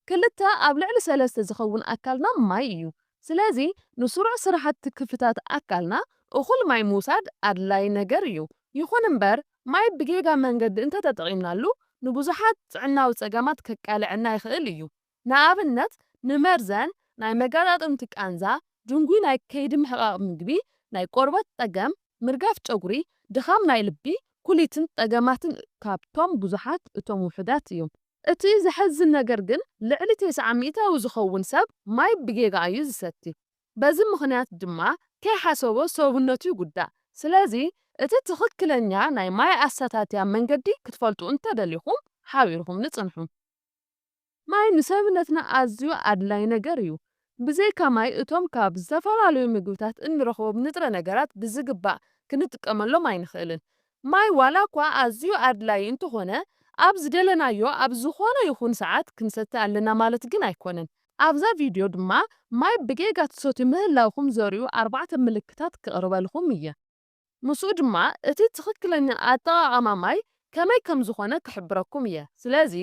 ክልተ ኣብ ልዕሊ ሰለስተ ዝኸውን ኣካልና ማይ እዩ። ስለዚ ንስሩዕ ስራሕቲ ክፍልታት ኣካልና እኹል ማይ ምውሳድ ኣድላይ ነገር እዩ። ይኹን እምበር ማይ ብጌጋ መንገዲ እንተተጠቒምናሉ ንብዙሓት ጥዕናዊ ጸገማት ከቃልዐና ይኽእል እዩ። ንኣብነት ንመርዘን፣ ናይ መገጣጥምቲ ቃንዛ፣ ድንጉይ ናይ ከይዲ ምሕቓቕ ምግቢ፣ ናይ ቆርበት ጸገም፣ ምርጋፍ ጨጉሪ፣ ድኻም ናይ ልቢ፣ ኩሊትን ጸገማትን ካብቶም ብዙሓት እቶም ውሑዳት እዮም። እቲ ዘሕዝን ነገር ግን ልዕሊ ተስዓ ሚእታዊ ዝኸውን ሰብ ማይ ብጌጋ እዩ ዝሰቲ። በዚ ምኽንያት ድማ ከይሓሰቦ ሰውነቱ ይጉዳእ። ስለዚ እቲ ትኽክለኛ ናይ ማይ ኣሰታትያ መንገዲ ክትፈልጡ እንተደሊኹም ሓቢርኹምኒ ጽንሑ። ማይ ንሰብነትና ኣዝዩ ኣድላይ ነገር እዩ። ብዘይካ ማይ እቶም ካብ ዝተፈላለዩ ምግብታት እንረኽቦም ንጥረ ነገራት ብዝግባእ ክንጥቀመሎም ኣይንኽእልን። ማይ ዋላ እኳ ኣዝዩ ኣድላይ እንተኾነ ኣብ ዝደለናዮ ኣብ ዝኾነ ይኹን ሰዓት ክንሰቲ ኣለና ማለት ግን ኣይኮነን። ኣብዛ ቪድዮ ድማ ማይ ብጌጋ ትሰትዩ ምህላውኹም ዘርእዩ ኣርባዕተ ምልክታት ክቕርበልኹም እየ። ምስኡ ድማ እቲ ትኽክለኛ ኣጠቓቕማ ማይ ከመይ ከም ዝኾነ ክሕብረኩም እየ። ስለዚ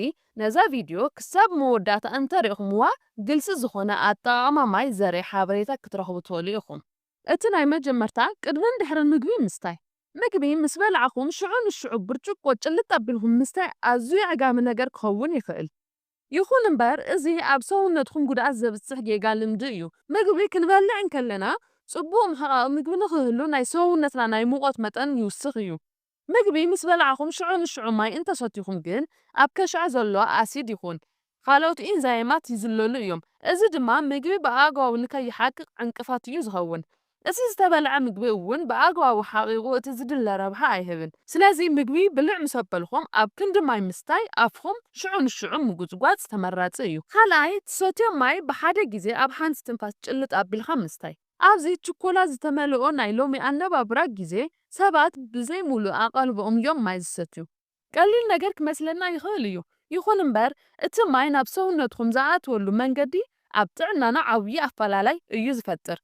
ነዛ ቪድዮ ክሳብ መወዳእታ እንተሪእኹምዋ ግልፂ ዝኾነ ኣጠቓቕማ ማይ ዘርኢ ሓበሬታ ክትረኽቡ ትኽእሉ ኢኹም። እቲ ናይ መጀመርታ ቅድምን ድሕርን ምግቢ ምስታይ። ምግቢ ምስ በላዕኹም ሽዑ ንሽዑ ብርጭቆ ጭልጥ ኣቢልኩም ምስታይ ኣዝዩ ኣዕጋቢ ነገር ክኸውን ይኽእል። ይኹን እምበር እዚ ኣብ ሰውነትኩም ጉድኣት ዘብፅሕ ጌጋ ልምዲ እዩ። ምግቢ ክንበልዕ እንከለና ፅቡቕ ምሕቓቕ ምግቢ ንኽህሉ ናይ ሰውነትና ናይ ሙቐት መጠን ይውስኽ እዩ። ምግቢ ምስ በላዕኹም ሽዑ ንሽዑ ማይ እንተሰቲኹም ግን ኣብ ከሽዐ ዘሎ ኣሲድ ይኹን ካልኦት ኢንዛይማት ይዝለሉ እዮም። እዚ ድማ ምግቢ ብኣግባቡ ንከይሓቅቕ ዕንቅፋት እዩ ዝኸውን። እቲ ዝተበልዐ ምግቢ እውን ብኣግባቡ ሓቒቑ እቲ ዝድለ ረብሓ ኣይህብን። ስለዚ ምግቢ ብልዕ ምስ ኣበልኹም ኣብ ክንዲ ማይ ምስታይ ኣፍኹም ሽዑ ንሽዑ ምጉጽጓጽ ተመራጺ እዩ። ካልኣይ፣ ትሰትዮ ማይ ብሓደ ግዜ ኣብ ሓንቲ ትንፋስ ጭልጥ ኣቢልካ ምስታይ። ኣብዚ ችኮላ ዝተመልኦ ናይ ሎሚ ኣነባብራ ግዜ ሰባት ብዘይ ሙሉእ ኣቓልቦኦም እዮም ማይ ዝሰትዩ። ቀሊል ነገር ክመስለና ይኽእል እዩ። ይኹን እምበር እቲ ማይ ናብ ሰውነትኩም ዝኣትወሉ መንገዲ ኣብ ጥዕናና ዓብዪ ኣፈላላይ እዩ ዝፈጥር።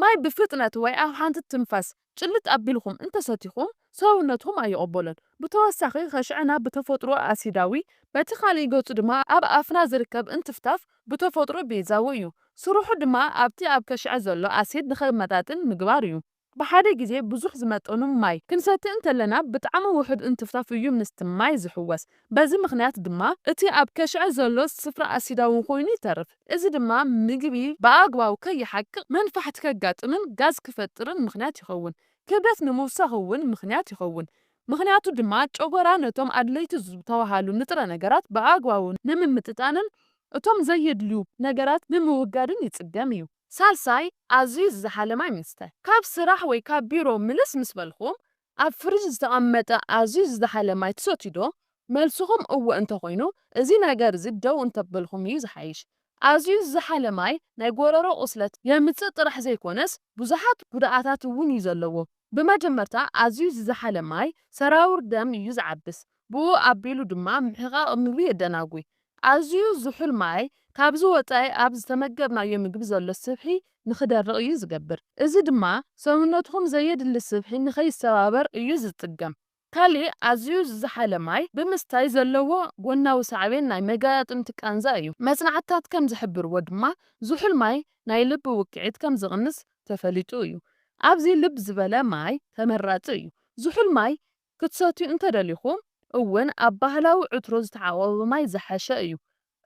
ማይ ብፍጥነት ወይ ኣብ ሓንቲ ትንፋስ ጭልጥ ኣቢልኩም እንተሰቲኹም ሰውነትኩም ኣይቕበሎን። ብተወሳኺ ከሽዐና ብተፈጥሮ ኣሲዳዊ፣ በቲ ካሊእ ገጹ ድማ ኣብ ኣፍና ዝርከብ እንትፍታፍ ብተፈጥሮ ቤዛዊ እዩ። ስርሑ ድማ ኣብቲ ኣብ ከሽዐ ዘሎ ኣሲድ ንኸመጣጥን ምግባር እዩ። ብሓደ ግዜ ብዙሕ ዝመጠኑ ማይ ክንሰቲ እንተለና ብጣዕሚ ውሑድ እንትፍታፍ እዩ ምስቲ ማይ ዝሕወስ። በዚ ምኽንያት ድማ እቲ ኣብ ከሽዐ ዘሎ ስፍራ ኣሲዳዊ ኮይኑ ይተርፍ። እዚ ድማ ምግቢ ብኣግባቡ ከይሓቅቕ መንፋሕቲ ከጋጥምን ጋዝ ክፈጥርን ምኽንያት ይኸውን። ክብደት ንምውሳኽ እውን ምኽንያት ይኸውን። ምኽንያቱ ድማ ጨጎራ ነቶም ኣድለይቲ ዝተባሃሉ ንጥረ ነገራት ብኣግባቡ ንምምጥጣንን እቶም ዘየድልዩ ነገራት ንምውጋድን ይጽገም እዩ። ሳልሳይ፣ ኣዝዩ ዝዘሓለ ማይ ምስታይ። ካብ ስራሕ ወይ ካብ ቢሮ ምልስ ምስ በልኩም ኣብ ፍሪጅ ዝተቐመጠ ኣዝዩ ዝዘሓለ ማይ ትሰትዩ ዶ? መልስኹም እወ እንተኾይኑ እዚ ነገር እዚ ደው እንተበልኩም እዩ ዝሓይሽ። ኣዝዩ ዝዘሓለ ማይ ናይ ጎረሮ ቁስለት የምጽእ ጥራሕ ዘይኮነስ ብዙሓት ጉድኣታት እውን እዩ ዘለዎ። ብመጀመርታ ኣዝዩ ዝዘሓለ ማይ ሰራውር ደም እዩ ዝዓብስ። ብኡ ኣቢሉ ድማ ምሕቓቕ ምግቢ የደናጉይ። ኣዝዩ ዝሑል ማይ ካብዚ ወጻኢ ኣብ ዝተመገብናዮ ምግቢ ዘሎ ስብሒ ንኽደርቕ እዩ ዝገብር። እዚ ድማ ሰውነትኩም ዘየድሊ ስብሒ ንኸይሰባበር እዩ ዝጽገም። ካልእ ኣዝዩ ዝዘሓለ ማይ ብምስታይ ዘለዎ ጎናዊ ሳዕቤን ናይ መገጣጥምቲ ቃንዛ እዩ። መጽናዕትታት ከም ዝሕብርዎ ድማ ዝሑል ማይ ናይ ልቢ ውቅዒት ከም ዝቕንስ ተፈሊጡ እዩ። ኣብዚ ልብ ዝበለ ማይ ተመራጺ እዩ። ዝሑል ማይ ክትሰትዩ እንተደሊኹም እውን ኣብ ባህላዊ ዕትሮ ዝተዓቖበ ማይ ዝሓሸ እዩ።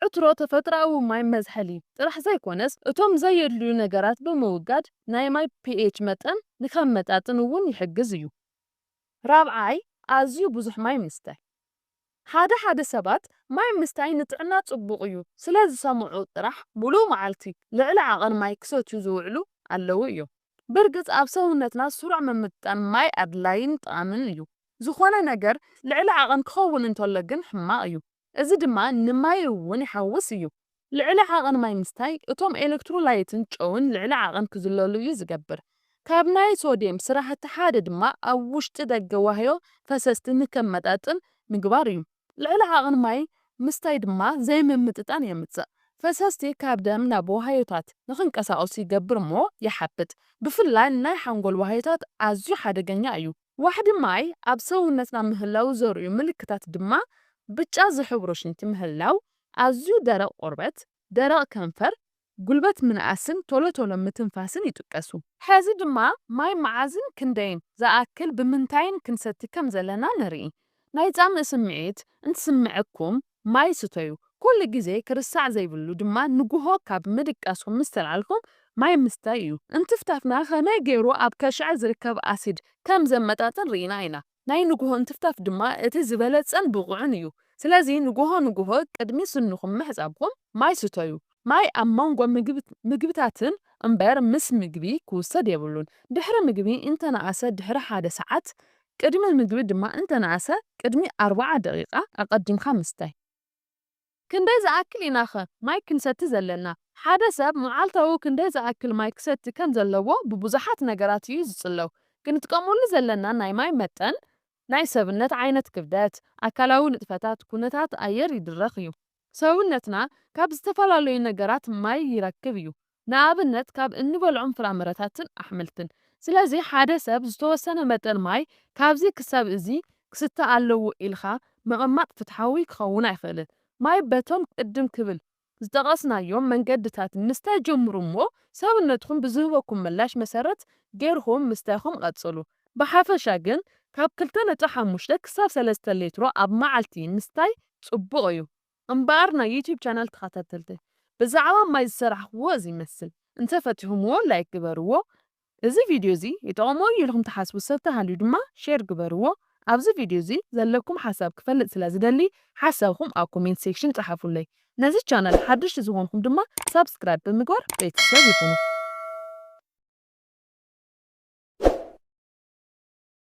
ዕትሮ ተፈጥሮኣዊ ማይ መዝሐሊ ጥራሕ ዘይኮነስ እቶም ዘየድልዩ ነገራት ብምውጋድ ናይ ማይ ፒኤች መጠን ንኸመጣጥን እውን ይሕግዝ እዩ። ራብዓይ፣ ኣዝዩ ብዙሕ ማይ ምስታይ። ሓደ ሓደ ሰባት ማይ ምስታይ ንጥዕና ጽቡቕ እዩ ስለ ዝሰምዑ ጥራሕ ሙሉእ መዓልቲ ልዕሊ ዓቐን ማይ ክሰትዩ ዝውዕሉ ኣለዉ እዮም። ብርግጽ ኣብ ሰውነትና ስሩዕ ምምጥጣን ማይ ኣድላይን ጠቓምን እዩ። ዝኾነ ነገር ልዕሊ ዓቐን ክኸውን እንተሎ ግን ሕማቕ እዩ። እዚ ድማ ንማይ እውን ይሓውስ እዩ። ልዕሊ ዓቐን ማይ ምስታይ እቶም ኤሌክትሮላይትን ጨውን ልዕሊ ዓቐን ክዝለሉ እዩ ዝገብር። ካብ ናይ ሶድየም ስራሕቲ ሓደ ድማ ኣብ ውሽጢ ደገ ዋህዮ ፈሰስቲ ንከመጣጥን ምግባር እዩ። ልዕሊ ዓቐን ማይ ምስታይ ድማ ዘይምምጥጣን የምጽእ። ፈሰስቲ ካብ ደም ናብ ዋህዮታት ንኽንቀሳቐሱ ይገብር እሞ ይሓብጥ። ብፍላይ ናይ ሓንጎል ዋህዮታት ኣዝዩ ሓደገኛ እዩ። ዋሕዲ ማይ ኣብ ሰውነትና ምህላው ዘርእዩ ምልክታት ድማ ብጫ ዝሕብሮ ሽንቲ ምህላው፣ ኣዝዩ ደረቕ ቆርበት፣ ደረቕ ከንፈር፣ ጉልበት ምንኣስን ቶሎ ቶሎ ምትንፋስን ይጥቀሱ። ሕዚ ድማ ማይ መዓዝን ክንደይን ዝኣክል ብምንታይን ክንሰቲ ከም ዘለና ንርኢ። ናይ ጻምእ ስምዒት እንትስምዐኩም ማይ ስተዩ። ኩሉ ግዜ ክርሳዕ ዘይብሉ ድማ ንጉሆ ካብ ምድቃስኩም ምስ ተልዓልኩም ማይ ምስታይ እዩ። እንትፍታፍና ከመይ ገይሩ ኣብ ከሽዐ ዝርከብ ኣሲድ ከም ዘመጣጥን ርኢና ኢና። ናይ ንጉሆ እንትፍታፍ ድማ እቲ ዝበለጸን ብቑዕን እዩ። ስለዚ ንጉሆ ንጉሆ ቅድሚ ስንኹም ምሕጻብኩም ማይ ስተዩ። ማይ ኣብ መንጎ ምግብታትን እምበር ምስ ምግቢ ክውሰድ የብሉን። ድሕሪ ምግቢ እንተነኣሰ ድሕሪ ሓደ ሰዓት፣ ቅድሚ ምግቢ ድማ እንተነኣሰ ቅድሚ ኣርብዓ ደቂቃ ኣቐዲምካ ምስታይ። ክንደይ ዝኣክል ኢናኸ ማይ ክንሰቲ ዘለና? ሓደ ሰብ መዓልታዊ ክንደይ ዝኣክል ማይ ክሰቲ ከም ዘለዎ ብብዙሓት ነገራት እዩ ዝጽለው። ክንጥቀመሉ ዘለና ናይ ማይ መጠን ናይ ሰብነት ዓይነት ክብደት፣ ኣካላዊ ንጥፈታት፣ ኩነታት ኣየር ይድረኽ እዩ። ሰውነትና ካብ ዝተፈላለዩ ነገራት ማይ ይረክብ እዩ። ንኣብነት ካብ እንበልዖም ፍራምረታትን ኣሕምልትን። ስለዚ ሓደ ሰብ ዝተወሰነ መጠን ማይ ካብዚ ክሳብ እዚ ክስተ ኣለዎ ኢልካ ምቕማጥ ፍትሓዊ ክኸውን ኣይኽእልን። ማይ በቶም ቅድም ክብል ዝጠቐስናዮም መንገድታት ምስታይ ጀምሩ እሞ ሰብነትኩም ብዝህበኩም ምላሽ መሰረት ጌርኩም ምስታይኩም ቀጽሉ። ብሓፈሻ ግን ካብ ክልተ ነጥቢ ሓሙሽተ ክሳብ ሰለስተ ሌትሮ ኣብ መዓልቲ ምስታይ ጽቡቕ እዩ። እምበኣር ናይ ዩቲዩብ ቻናል ተኸታተልቲ ብዛዕባ ማይ ዝሰራሕክዎ እዚ ይመስል። እንተፈቲኹምዎ ላይክ ግበርዎ። እዚ ቪድዮ እዚ ይጠቕሞ እዩ ኢልኩም ትሓስቡ ሰብ ተሃልዩ ድማ ሼር ግበርዎ። ኣብዚ ቪድዮ እዚ ዘለኩም ሓሳብ ክፈልጥ ስለ ዝደሊ ሓሳብኩም ኣብ ኮሜንት ሴክሽን ጸሓፉለይ። ነዚ ቻናል ሓደሽቲ ዝኾንኩም ድማ ሳብስክራይብ ብምግባር ቤተሰብ ይኹኑ።